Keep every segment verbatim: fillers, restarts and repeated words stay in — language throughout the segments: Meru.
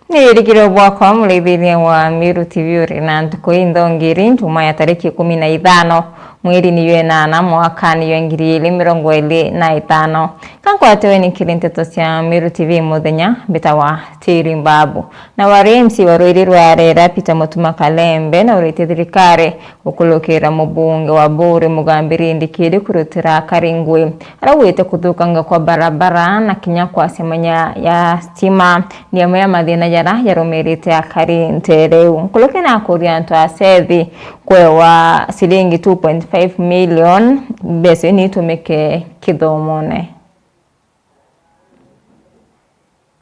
Ni ririkiro bwakwa, muraithiria wa Meru T V, uri na ntuku inthongiri, Njumaa ya tariki ikumi na ithano, mweri ni jwa inana, mwakani jwa ngiri igiri mirongo iri na itano. Ka nkwate weni kiri nteto cia Meru T V muthenya, mbitawa Tiri Mbabu. Na wari M C wa rwiri rwa Rera, Peter Mutuma Kalembe, na uritie thirikari gukurukira mubunge wa Buuri Mugambi Rindikiri kurutira akari ngui aria augite kuthukanga kwa barabara na kinya kwacemania ya stima ni amwe ya mathina jaria jarumirite akari nteere iu. Nkuruki na akuria antu a Sethi kwewa ciringi two point five million, mbeca iu ni itumike kithomone.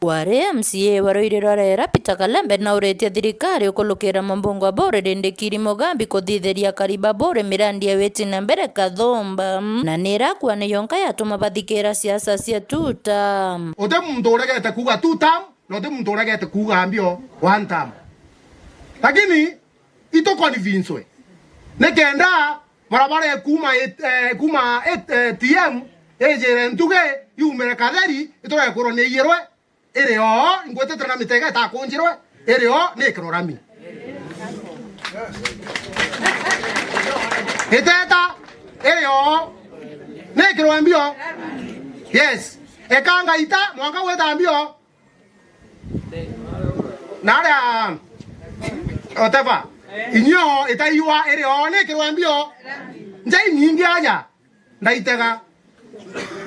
Wari M C A wa rwiri rwa Rera, Peter Kalembe, na uritie thirikari ukurukira mubunge wa Buuri Rindikiri Mugambi kuthithiria akari ba Buuri mirandi ya witi na mbere kathumba, na ni irakua ni yonka yatuma bathikira siasa cia two term. Uti muntu uregete kuuga two term, na uti muntu uregete kuuga mbio one term. Lakini itu convince we. Nikenda barabara ikuuma it-, eh, kuuma it-, eh, T M ijire Ntugi, yumire Katheri, iturege kwirwo ni iyirwe, iri oo, ingwitite na mitega itakunjirwe, iri oo, ni ikirwe rami. Iteta, iri oo, ni ikirwe mbio. Yes. Ekanga ita, mwanka gwita mbio. Na aria, whatever. Inyuo itaiwa iri oo ni kirwe mbio. Njai nyingi aja. Ndaitega.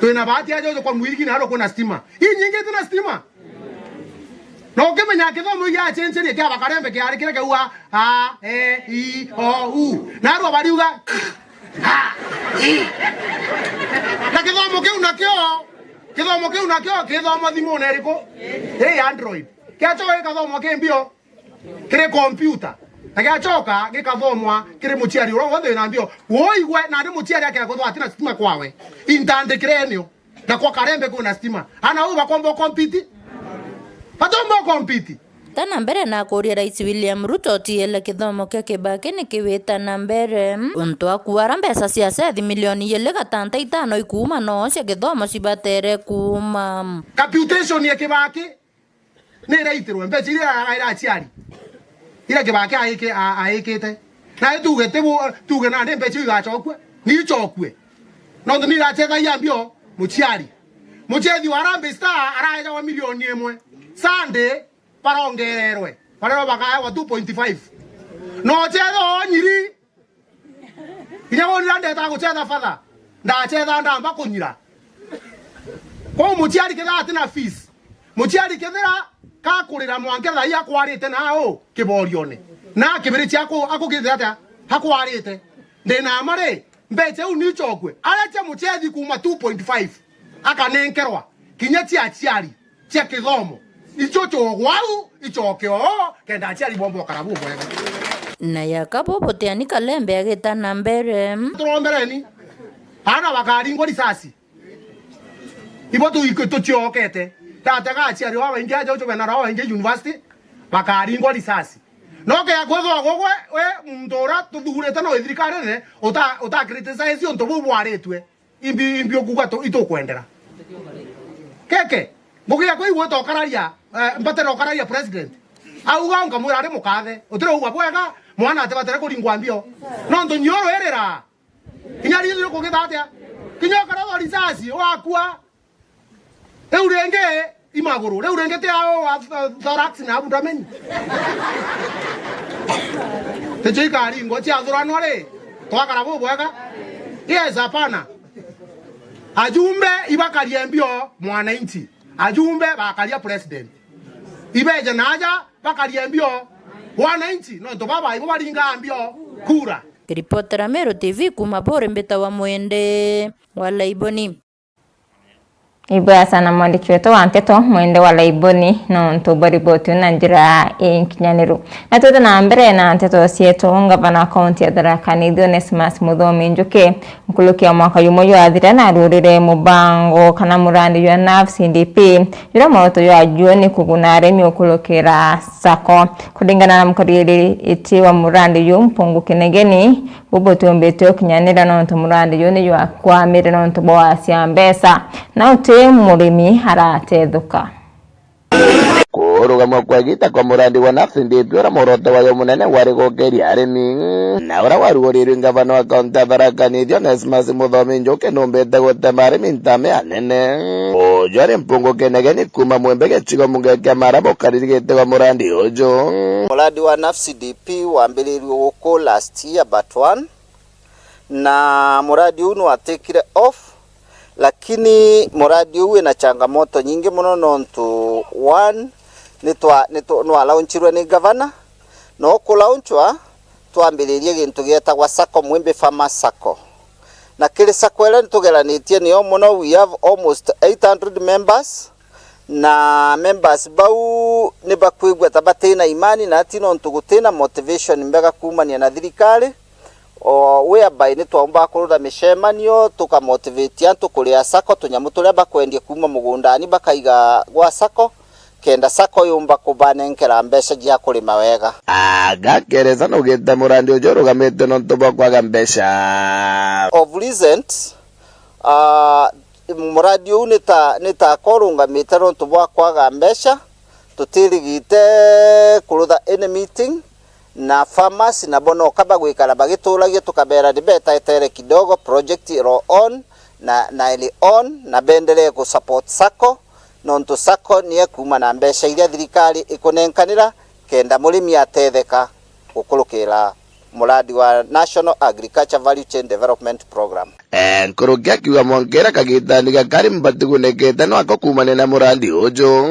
Twina bahati aja uju kwa mwirigi na arua kwina stima. Ii nyingi itina stima. Na ukimenya kithomo gia chencheni kia Bakarembe kiari kiria kiauga a, e, i, o, u. Na arua bariuga a, i. Na kithomo kiu nakio Kithomo kiu nakio kithomo thimune iriku? Ii Android. Kiachoka gikathomwa ki mbio kiri kompyuta. Na giachoka gikathomwa kiri muciari uria wonthe wina mbio. Woigwe nandi muciari akea kwithwa atina stima kwawe. Intandikire enio. Na kwa Karembe kwina stima. Ana uu bakomba ukompiti? Batomba ukompiti. Ta na mbere na akuria Rais William Ruto utiele kithomo kia Kibaki ni kiwita na mbere. Untu akuara mbeca cia Sethi milioni ijiri gatanta itano ikuuma no cia kithomo cibatere kuuma. Capitation ya Kibaki ni iraitirwe mbeca iria aragaira aciari. Iria Kibaki aiki-, a-, aikite. Na tuge tibu, tuge nandi mbeca iu igacokue. Ni icokue. Nontu ni iracethagia mbio muciari. Mucethi wa Harambee Star araejawa milioni imwe. Sunday, barongererwe, barerwa bakaewa two point five. No cetha o nyiri. Kinya wonira ndeta gucetha father, ndacetha ndamba kunyira. Kwou muciari kethira atina fees, muciari kethira kakurira mwanke thai akwarite na u kiborione, na kibiri ciaku akugite atia akwarite, ndina ma ri, mbeca iu ni icokue. Areche mucethi kuuma two point five akanenkerwa kinya cia aciari cia kithomo. Icio cogwau, icoke oo, kenda aciari bomba ukara bubwega. Na yaka bubuteani Kalembe agita na mbere. Turombereni. Ana bakaringwa risasi. Ibo tu-, tuciokete. Ndatega aciari baba baingi aja ucu bena rao baingi university, bakaringwa risasi. No kea kwithwa gugwe, we muntu uria tuthugurite no ithirikari ne, uta, uta criticize untu buu bwaritue. Imbi, imbi ukuga tu, itukwendera. Keke, ngugi yakwa igwita ukararia, eh, mbatera ukararia president. Auga nkamwira ari mukathe, utire ugwa bwega, mwana atibatire kuringwa mbio. Nontu nyoru irira. Kinya rithu rikugitha atia? Kinya ukaragwa risasi, wakua. Riu ringi, i maguru. Riu ringi ti ao wa th-, thorax na abdomen. Ticio ikaringwa, ciathuranwa ri, twakara bubwega? Yes, hapana. Ajumbe ibakarie mbio mwananchi. Ajumbe bakaria president. Ibeje naja bakarie mbio wananchi. Nontu baba ibo baringaa mbio kura. Kiripotera Meru T V kuuma Buuri, mbitawa Mwende wa Laiboni. Ibwega sana mwandiki wetu wa nteto, Mwende wa Laiboni, nontu bwa riboti na njira inkinyaniru. Na twite na mbere na nteto cietu, ngavana wa kaunti ya Tharaka Nithi Onesmus Muthomi Njuki, nkuruki ya mwaka jumwe jwathira na arurire mubango kana murandi jwa NAFF C D P, juria moroto jwajuo ni kuguna arimi ukurukira sacco. Kuringana na mukariri iti wa murandi ju, Mpungu Kinegeni, buu butiumbite ukinyanira nontu murandi juu ni jwakwamire nontu bwa wasia mbeca, na uti murimi aratethuka. Ku Rugamwa kwa igita kwa murandi wa NAFSIDP, uria mworoto wayo munene wari gukiria arimi, na uria warugurirwe ngavana wa kaunti ya Tharaka Nithi, Onesmus Muthomi Njuki, numbite gutema arimi ntame anene. Uju ari mpungu kinegeni kuuma Mwembe gicigo mbunge kia Maraba ukaririgite wa murandi uju. Murandi wa NAFSIDP wambirirwe guku last year but one, na muradi uu nwatikire off, lakini muradi uu wina changamoto nyingi muno, nontu one, ni twa, ni twa, nwalaunchirwe ni gavana, na ukulaunchwa twambiririe gintu gietagwa sacco, Mwimbi Farmers Sacco. Na kiri sacco iria nitugeranitie niyo muno, we have almost eight hundred members, na members bau ni bakwigua ta batina imani na ati, nontu gutina motivation mbega kuumania na thirikari. O, whereby ni twaumbaga kurura micemanio, tukamotivate antu kuria sacco, tunyamu turia bakwendia kuuma mugundani bakaiga gwa sacco, kenda sacco yumba kubanenkera mbeca cia kurima wega. Agakereza nugite murandi uju urugamite nontu bwa kwaga mbeca. Of recent, ah, murandi uu ni ta, ni ta ka urungamite nontu bwa kwaga mbeca, tutirigite kurutha any meeting, na farmers nabo noka bagwikara bagituragia, tukabera ni betetere kidogo, project iro on na, na iri on, na bendelee ku support sacco, nontu sacco ni ekuuma na mbeca iria thirikari ikunenkanira, kenda murimi atetheka gukurukira muradi wa National Agriculture Value Chain Development Program. Eh, nkuruki akiuga mwanka iria kagitani gakari mbati gunikite nwako kuumania na murandi uju,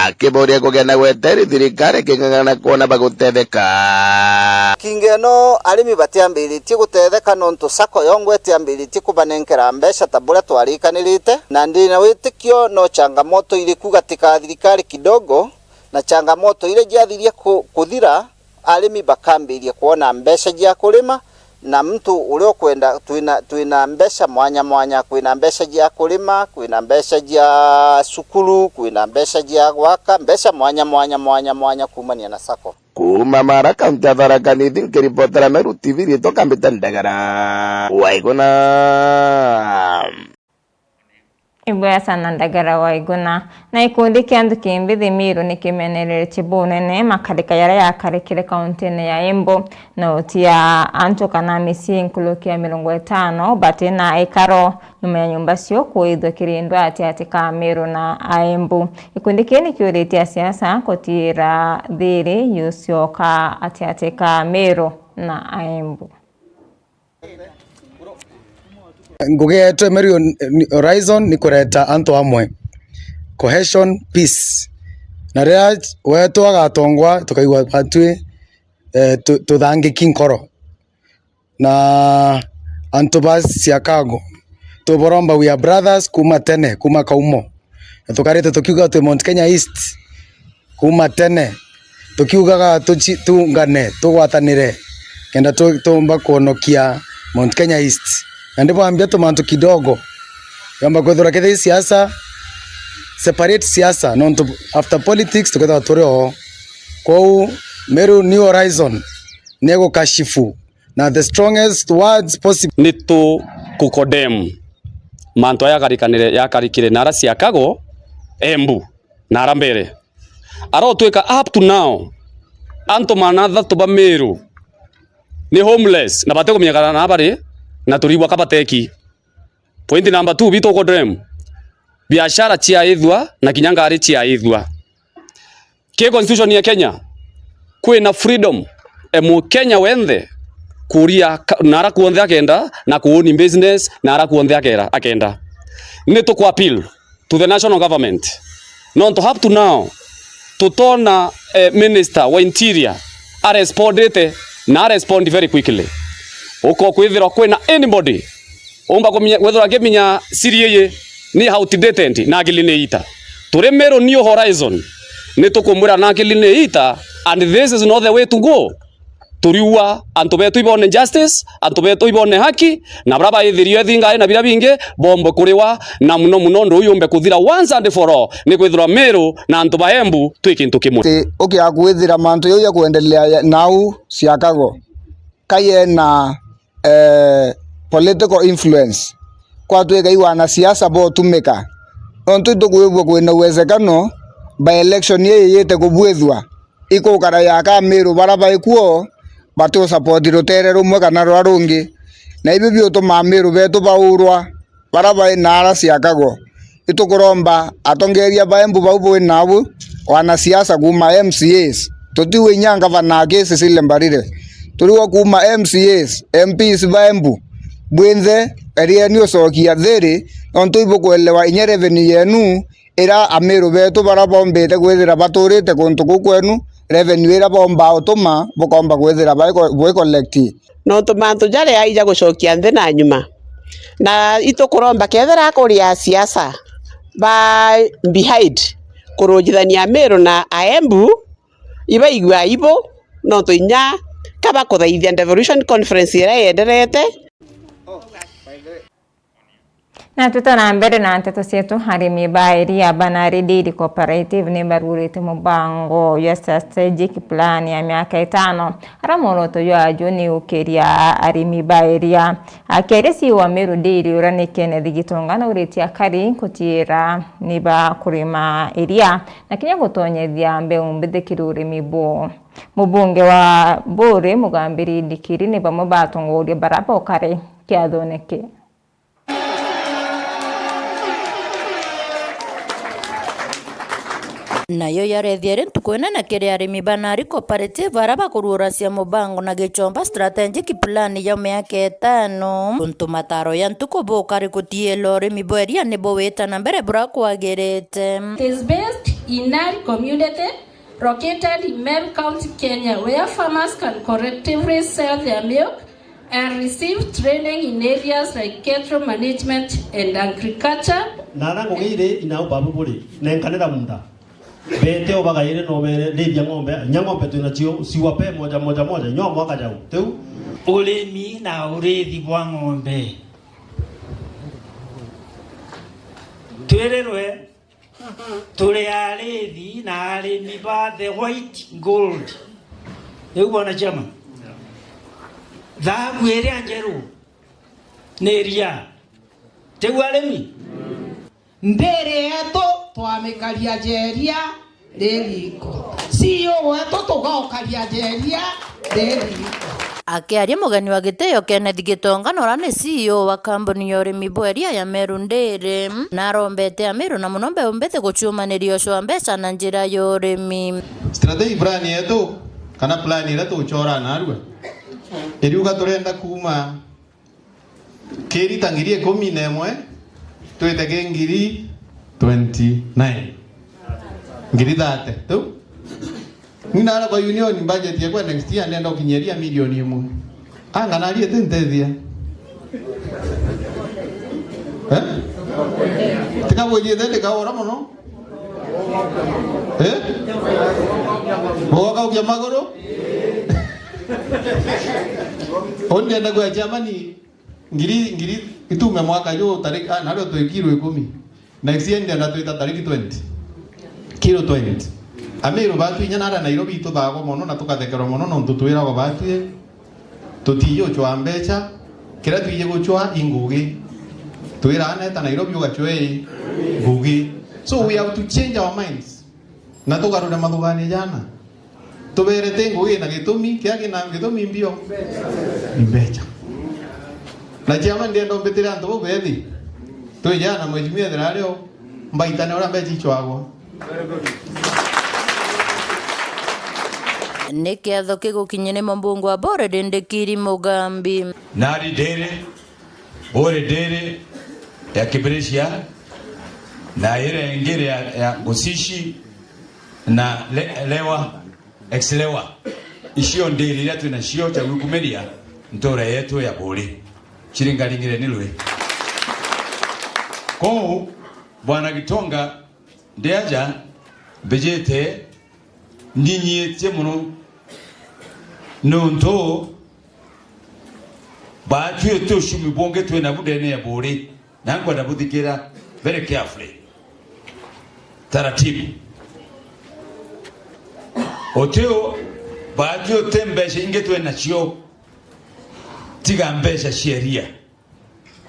akiboria kugia na gweteri thirikari iking'ang'ana kwona bagutetheka. Kingeno arimi batiambiritie gutetheka nontu sacco yongwa itiambiritie kubanenkera mbeca ta buria twarikanirite, na ndi na witikio no changamoto iriku gatika thirikari kidogo, na changamoto iria jiathirie ku-, kuthira, arimi bakambiria kwona mbeca cia kurima, na muntu uria ukwenda, twina, twina mbeca mwanya mwanya, kwina mbeca cia kurima, kwina mbeca cia cukuru, kwina mbeca cia gwaka, mbeca mwanya mwanya mwanya mwanya kuumania na sacco. Kuuma Mara, kaunti ya Tharaka Nithi, nkiripotera Meru T V, riitwa Kambita Ndagara Waiguna. Ibwea sana Ndagara Waiguna. Na gikundi kia Nthuki Mbithi Meru nikimeneretie bunene makarika jaria jakarikire kauntine ya Embu, na uti ya antu kana micii nkuruki ya mirongo itano bati na ikaro nyuma ya nyumba cio kuithua kiri ndwati atiati ka Meru na Aembu. Gikundi kii nikiuritie asiasa kutiira thiri yucioka atiati ka Meru na Aembu. Ngugi yetu Meru Horizon ni kureta antu amwe, cohesion, peace. Na riria wetu agatongwa, tukaigua atwi, eh, tu-, tuthangiki nkoro. Na antu ba Chicago, tuboromba we are brothers kuma tene, kuma kaumo. Na tukarite tukiuga twi Mount Kenya East, kuma tene, tukiugaga tuci-, tuungane, tugwatanire, kenda tu-, tuumba kwonokia Mount Kenya East. Na ndibwambia tumantu kidogo, yomba kwithirwa kethira i siasa, separate siasa, nontu after politics tukethirwa turi oo. Kwou, Meru New Horizon ni gukashifu na the strongest words possible. Ni tu ku condemn mantu aya yakarikanire, yakarikire nara Chicago, Embu, nara mbere. Arotwika up to now, antu magana athatu ba Meru ni homeless, na batikumenyekana na bari, na turigwa ka bateki. Point number two, bitu condemn. Biashara ciaithua, na kinya ngari ciaithua. Ki constitution ya Kenya, kwina freedom e Mukenya wenthe kuria ka-, nara kuonthe akenda, na ku own business nara kuonthe akera-, akenda. Ni tuku appeal to the national government. Nontu up to now, tutona, eh, minister wa interior arespondite na arespond very quickly. Uko kwithirwa kwina anybody umba kuminya, kwithirwa akiminya siri iyi ni outdated na akili ni ita. Turi Meru New Horizon, ni tukumwira na akili ni ita, and this is not the way to go. Turiua antu betu ibone justice, antu betu ibone haki, na baria baithirio ethingai na biria bingi bombe kuriwa, na muno muno undu uyu umbe kuthira once and for all, ni kwithirwa Meru na antu ba Embu twi kintu kimwe. Ti ukia kwithira mantu jau ja kuendelea nau ciakagwo ka yena, eh, political influence. Kwatwika i wanasiasa botumika. Nontu itukwigua kwina uwezekano By-election ii yite kubwithua, ikukara yaka Amiru bara baikuo bati usapoti rutere rumwe kana ruria rungi, na ibio biutuma Amiru betu baurwa bara bai naara ciakagwa. Itukuromba atongeria ba Embu bau bwi nau, wanasiasa kuuma M C As, tutiwe inya ngavana aki Cecily Mbarire, turiwa kuuma M C As, M Ps ba Embu, bwinthe erieni ucokia thiri, nontu ibukwelewa inya revenue yenu ira Amiru betu bara bombite kwithira baturite kuntu kuu kwenu, revenue ira bombaa utuma bukomba kwithira bwi collect. Nontu mantu jaria aija gucokia nthi na nyuma, na itukuromba kethira akuri a siasa ba behind kurunjithania Amiru na Aembu, ibaigua aibu, nontu inya kabakuthaithia devolution conference iria yenderete. Na twita na mbere na nteto cietu, arimi ba iria ba Nari Dairy Cooperative ni barugurite mubango jwa strategic plan ya miaka itano, aria mworoto jwajo ni gukiria arimi ba iria. Akiaria C E O wa Meru Dairy, uria ni Kenneth Gitonga, nauritie akari gutiira ni ba kurima iria na kinya gutonyethia mbeu mbithi kiri urimi buu. Mubunge wa Buuri, Mugambiri Ndikiri, ni bamwe ba atongoria bara bokare kiathone kii. Nayo yarethia iri ntuku inene kiri arimi ba Nari Cooperative aria bakuruuracia mubango na gichomba strategic plan ya miaka itano, untu mataro ya ntuku bukari gutiila urimi bwa iria ni buwita na mbere buria kwagirite. It is based in Nari community, located in Meru County, Kenya, where farmers can collectively sell their milk and receive training in areas like cattle management and agriculture. Nara ngugi iri inau babu buri, nenkanira munda. Bete o bagaire no bere, rithia ng'ombe, nya ng'ombe twina cio, siwape moja, moja, moja, nyo mwaka jau. Tiu? Urimi na urithi bwa ng'ombe. Twirirwe turi arithi na arimi ba the white gold. Riu bwana chairman, thahabu iria njeru ni iria. Tiu arimi? Ndiri yetu twamikaria jeria ririko. C E O wetu tugaukaria jeria ririko. Akiaria mugeni wa gitio Kenneth Gitonga, na uria ni C E O wa kambuni ya urimi bwa iria ya Meru Dairy, narombete Amiru na muno mbeu mbithi guciumaniria ucwa mbeca na njira ya urimi. Strategic plan yetu, kana plan iria tuguchora narua, iriuga turenda kuuma kirita ngiri ikumi na imwe, twite ki ngiri twenty nine. Ngiri thirty, tu? Ni nara kwa union budget yakwa next year ndenda ukinyeria milioni imwe. Anga nari iti ntethia. Eh? Tika bujite ndikaora mono. Eh? Mugokaukia maguru? Undi enda kuya Germany, ngiri, ngiri itume mwaka ju tariki, ah, nario twi kiro ikumi. Next year ndienda twita tariki twenty. Kiro twenty. Amiru batu inya nara Nairobi ituthaagwa mono na tukathekerwa mono nontu twiragwa batu i Tutiiji gucwaa mbeca, kiria twiji gucwaa i ngugi. Twiraa neta Nairobi ugacwaa i ngugi. So we have to change our minds. Na tugarure mathugaanio jaana. Tubeere ti ngugi na gitumi, kiria kina gitumi mbio ni mbeca. Na chairman ndienda umbitire antu bau bethi. Twi jaana mheshimiwa ethira ari o, mbaitane uria mbeca icwagwa. Ni kiatho kigukinyire mubunge wa Buuri Ndikiri Mugambi. Nari Dairy, Buuri Dairy ya Kibirichia, na iria ingi ya, ya Gusishi na Le-, Lewa, ex Lewa. Icio ndiri iria twina cio cia gwikumiria ntura yetu ya Buuri. Ciringaringire ni rui. Kou, Bwana Gitonga, Ndi aja mbijite ndinyiitie mono, niuntu baatwi ti ucumi bungi twi nabu ndene ya Buuri, na nkwenda buthikira very carefully, taratibu. Utio baatwi ti mbeca ingi twi nacio tiga mbeca cia iria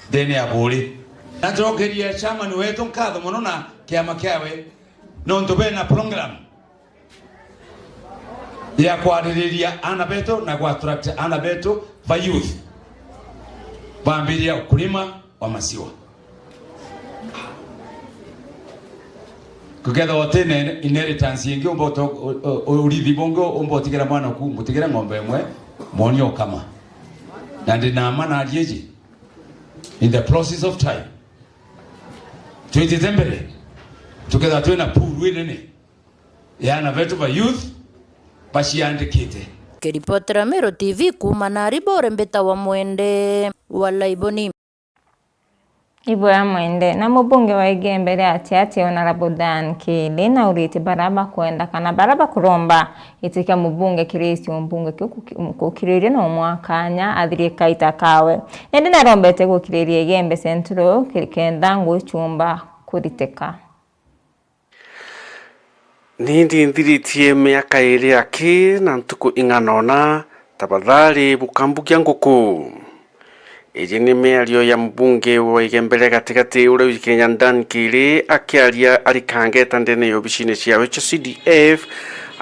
ndene ya Buuri. Na njokeria chairman wetu nkatho mono na kiama kiawe Nontu bena program ya kwaririria ana betu na ku attract ana betu ba youth, bambiria ukulima wa maziwa. Kukethirwa utina inheritance ingi, umba uto-, u-, u-, urithi bungi, umba utigire mwana ku, mutigire ng'ombe imwe, mwonie ukama. Na ndina ma naria iji, in the process of time, twitite mbere, tukethirwa twina pool inene ya ana betu ba youth baciandikite. Kiripotera Meru T V kuuma Naribore, mbitawa Mwende wa Laiboni. Ibwea Mwende. Na mubunge wa Igembe ria Atiati, Honourable Dan Kili, nauritie baria bakwenda kana baria bakuromba giti kia mubunge kiri gicigo mbunge kiu kuki-, gukiriria no mwa kanya athirie kaita kawe. Indi narombete gukiriria Igembe Central ki-, kenda ngui ciumba kuritika. Ni ndinthiritie miaka iiri aki na ntuku ing'ana ona, tafadhali bukambugia nguku. Iji ni miario ya mubunge wa Igembe ria Gatigati uria wi Kenya, Dan Kili, akiaria ari Kangeta ndene ya obicine ciawe cia C D F,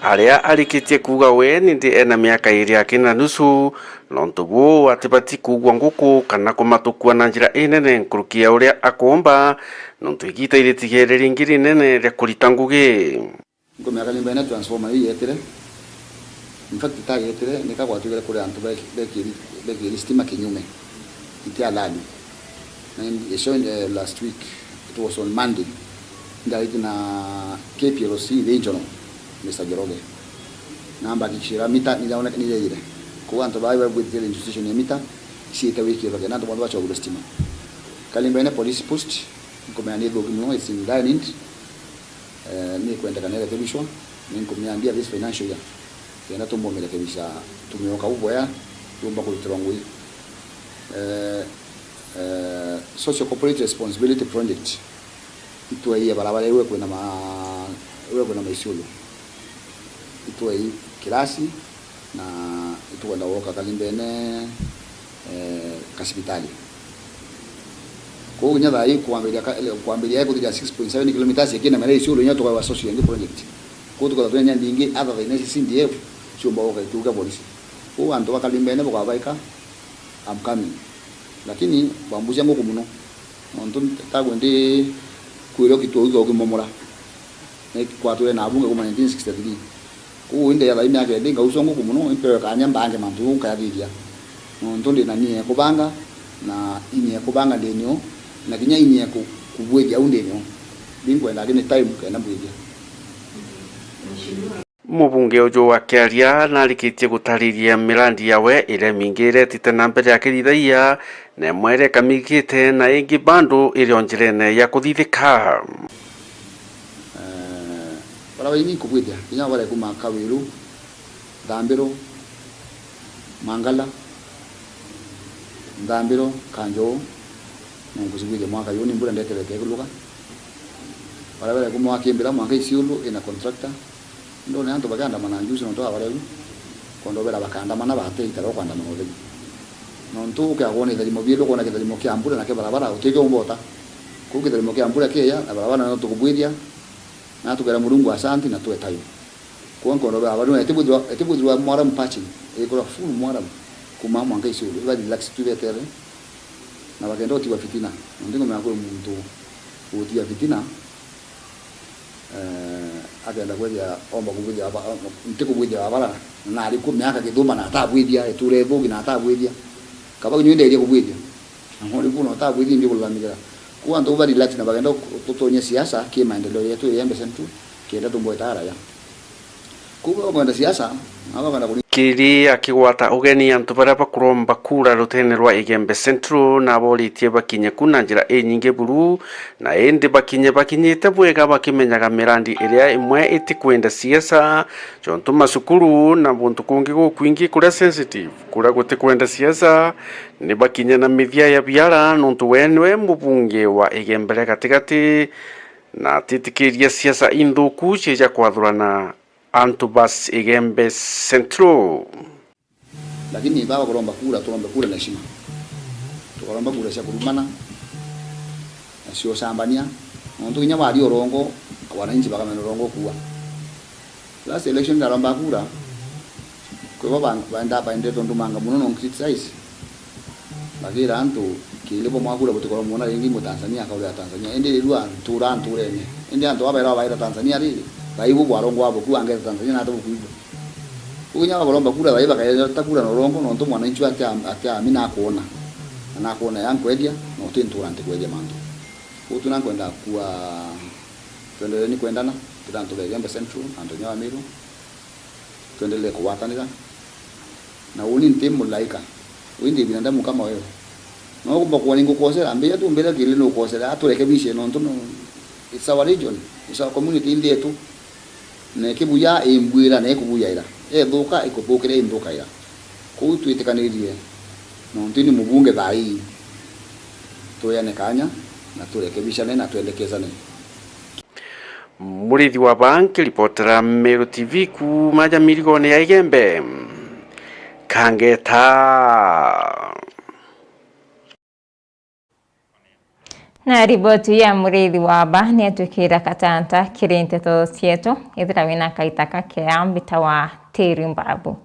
aria arikitie kuuga we nindi ena miaka iiri aki na nusu, nontu buu atibati kuugua nguku kana kumatukua na njira inene nkuruki ya uria akumba, nontu igiita iritigere ringi rinene ria kurita ngugi. Nkumenya karimbene transformer iu yetire. In fact, ta yetire, nika gwatwikire kuri antu be-, bekiri-, bekiri stima kinyume. Iti halali. Na in, I saw, eh, last week, it was on Monday. Ndariti na K P L C regional, Mister Njoroge. Na ambakikishira mita niraoneka nireire. Kou antu baa babwitite registration ya mita, ciite wiki ithoke, na antu bonthe bacogirwe stima. Karimbene police post, nkumenya ni ithuki muno, it's in dire need. Eh, ni kwendekana irekebishwa, ni nkumiambia this financial year, kenda tumba umirekebisha, tumioka u bwea, yumba kurutirwa ngui. Eh, eh, Social Corporate Responsibility Project, itwei barabara iwe kwina ma-, iwe kwina maisiulu. Itwei kirasi, na itukwenda gwoka karimbene, eh, kasibitari. Kou kinya thaa ii kwambiria ka-, kwambiria ikuthithia six point seven kilometers ikina mera isiulu inya tukagwa social ingi project. Kou tukwenda twenya ndingi other than ici C D F ciumba gwoka ituga polisi. Kou antu ba karimbene bukabaika, I'm coming. Lakini bambucia nguku muno. Nontu ntagwe ndi kwirwa kitu utho kimomora. Ni kwatwire na abunge kuma nineteen sixty-three. Kou indi ya thaini yake ndi ngaucwa nguku muno, impewe kanya mbange mantu jau nkayathithia. Nontu ndi na nia ya kubanga, na inya ya kubanga ndi nio, na kinya inya ya ku-, kubwithia au ndi nio. Ndi nkwenda kini time kenda mbwithia. Mubunge uju akiaria narikitie gutariria mirandi yawe iria mingi iretite na mbere akithithagia, na imwe iria ikamigite, na ingi bado iri o njirene ya kuthithika. Eh, baria baingi nkubwithia, kinya baria kuma Kawiru, Nthambiro, Mangala, Nthambiro, Kanjou, na nkucibwithia mwaka yu ni mbura ndeterete ikuluka. Baria baria kuma wa Kimbira, mwanka Isiolo, ina contractor, Ndona antu bakiandamana njuci nontu wa bareu, kwenda ubera bakaandamana bate itara kwandamana utheri. Nontu ukiagwa ni itharimo bielu, ukona kitharimo kia mbura na kia barabara, utikio umbota. Kuu kitharimo kia mbura kieja, na barabara no tukubwithia, na tukera Murungu asanti na twe tayo. Kuu nkondo bwa barabara, eti bwithirwa, eti bwithirwa mwaram patching, ikora full mwaram, kuma mwanka Isiolo, iba relax tu betere, na bakenda utigwa fitina. Nontu ngomenya kwi muntu utiga fitina, Eh, akenda kwithia, omba kubwithia aba-, nti kubwithia abara, na ari ku miaka kithumba na atabwithia, itura ithugi na atabwithia. Kaba kinya nderia kubwithia. Na ngori kuna utabwithia ndi kulamikira. Ku antu ba relax na bagenda tutonye siasa ki maendeleo yetu ya Igembe Central, kenda tumbweta araya. Ku ba kwenda siasa, na bagenda kuri- Kiri akigwata ugeni antu baria bakuromba kura rutene rwa Igembe Central, na aboritie bakinye ku na njira inyingi buru, Na indi bakinye bakinyite bwega bakimenyaga mirandi iria imwe itikwenda siasa, jontu macukuru na buntu kungi gukwingi kuria sensitive, kuria gutikwenda siasa, ni bakinye na mithia ya biara, nontu we niwe mubunge wa Igembe ria Gatigati, na atitikiria siasa inthuku cia kwathurana antu ba Igembe Central. Lakini baba kuromba kura, turombe kura na heshima. Tukaromba kura cia kurumana, na cia ucambania. Nontu kinya waria urongo, Wananchi bakamena urongo kuua. Last election ndaromba kura. Kwi bo ba-, baenda-, baendete undumanga mono na uncriticize. Bakiira antu, kiiri bo mwakura butikorwa mwona ringi Mutanzania akaurira Tanzania. Indi rirua ntura nturene. Indi antu aba baira babaira Tanzania riri, thaibu bwarongwa bukua angeta Tanzania na ata bukwigua. Koguo kinya bakuromba kura, thaibu bakayeta kura na urongo, nontu mwananchi atia-, atiamina akwona. Na nakwona ya nkwendia, na uti ntura ntikwethia mantu. Koguo tu na nkwenda kua, twendelee ni kwendana, kiri antu ba Igembe Central, antu kinya ba Meru. Twendelee kugwatanira. Na uni nti mulaika. Uni ndi binadamu kama wewe. No kumba kuwa ningukosera, mbira tu mbira kiri nukosera, aturekebishe nontu no, it's our region, it's our community, inthi yetu. Na ikibuya imbwira na ikubuyaira. Ethuka ikuthukira inthukaira. Kuu twitikanirie nontu ni mubunge thaa ii. Tuyane kanya na turekebishane na twendekezane. Murithi wa Baa nkiripotera Meru T V kuuma ja mirigone ya Igembe, Kangeta. Na riboti ya Murithi wa Baa ni atwikira katanta kiri nteto cietu, ithira wina kaita kakea mbita wa Tiri Mbabu.